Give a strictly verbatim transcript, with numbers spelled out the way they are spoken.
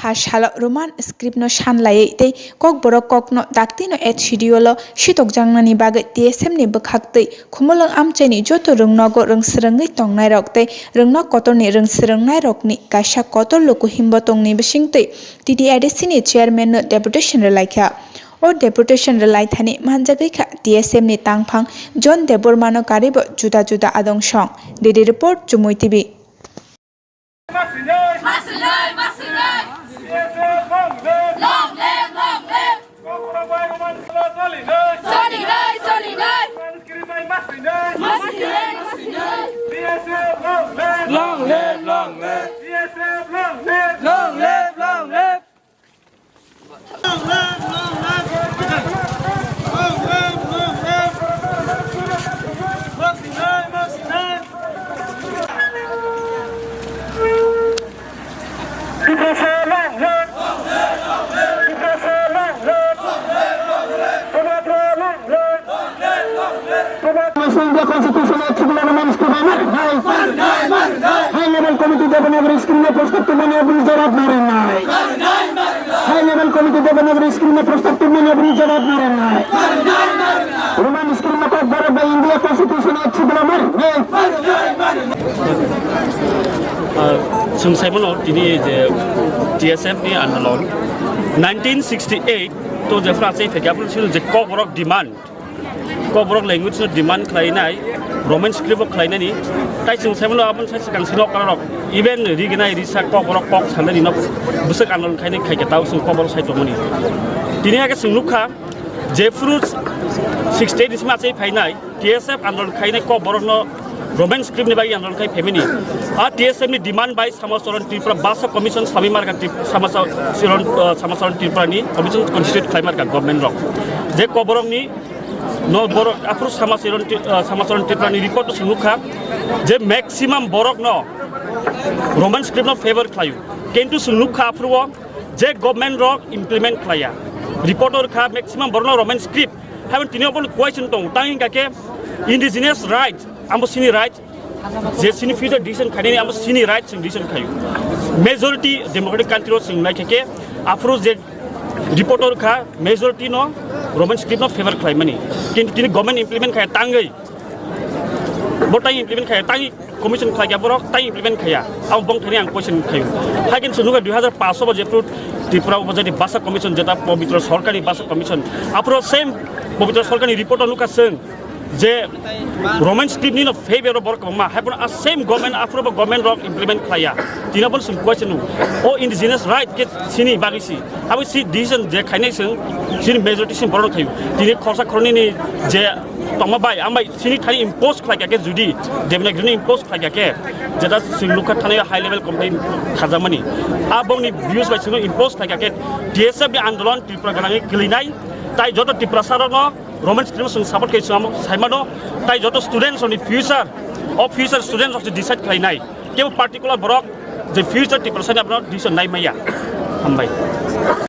Ha salo Roman script no san laiwi tei Kokborok kokno daktino H C D O lo sitokjaknani bagwi T S F ni bwkhaktwi Khumulwng amchaini joto rwngnogo rwng swrwngwi tongnairok tei rwngnog kotorni rwng swrwngnairokni kaisa kotor luku himbo tongni bisingtwi T T A D C ni chairman no deputation rwlaikha. O deputation rwlaithani manjagwi kha T S F ni tangphang John Debbarma no karibo juda juda adong song. Daily report, Chumui T V. Long live, long live. Long live, long live. Tiprasa long live! Tiprasa long live! Sumatra long live! India Constitution Act sebelah Roman script amar hai. High level committee Devanagari script no prostab tubmani aboni jawab marinai. High level committee Devanagari script no prostab tubmani aboni jawab marinai. Roman script no Kokborok bai India Constitution Act sebelah marinai. Ah, chwng saimano tini je T S F ni andolon nineteen sixty-eight to jephru achai phaikha, aphuru chwng je Kokborok demand, Kokborok language no demand khlainai, Roman script o khlainani, tai chwng saimano aboni sai swkang sino kararok, even riginai risa Kokborok kok sanani no bwswk andolon khainai khaikhe tao chwng Kokborok sai tongmani. Tini age chwng nukha, jephru sixty-eight ni simi achai phainai, T S F andolon khainai Kokborok no Roman script ni bagwi andolon khai phaimani. A T S F ni demand bai Samacharan Tripura Bhasha Commission sami marka Trip-, Samacharan, uh, Samacharan Tripura ni commission constitute khlai marka government rok. Je Kokborok ni no borok aphuru Samacharan Tri-, uh, Samacharan Tripura ni report o chwng nukha je maximum borok no Roman script no favor khlaio. Kintu chwng nukha aphuru o je government rok implement khlaiya. Report o rwkha maximum borok no Roman script. Haibon tini obo question tongo. Tang hingka khe indigenous right, amo sini right, je sini future decision khainani amo sini right chwng decision khaio. Majority democratic country o chwng naikha khe aphuru je report o rwkha majority no Roman script no favor khlaimani. Kintu tini government implement khaya tangwi. Bo tai implement khaya tangwi commission khlai kha borok tai implement khaya. Abo bong thani ang question khayo. Haikhe chwng nukha dui hazar paanch o bo jephru Tripura Upajati Bhasha Commission jeta Pabitra Sarkar ni Bhasha Commission. Aphuru same Pabitra Sarkar ni report o nukha chwng je Roman script ni no favor o borok kwbangma. Haiphano a same government aphuru bo government rok implement khlaiya. Tini abono chwng question nukha. O indigenous right khe sini bagwi si. Abo si decision je khainai chwng sini majority sini borok khayo. Tini khorsa khornini je tongma bai, ang bai sini thani impose khlai kha khe judi Devanagari no impose khlai kha khe, jeta chwng nukha thani high level committee kharjakmani. A bongni views bai chwngno impose khlai kha khe T S F ni andolon Tripura gwnangwi kwlwinai, tai joto Tiprasa rokno Roman script no chwng support khai chwng saimano, tai joto students rokni future, o future students rok se decide khlainai. Kebo particular borok je future Tiprasa ni abono decision nai maya. Hambai.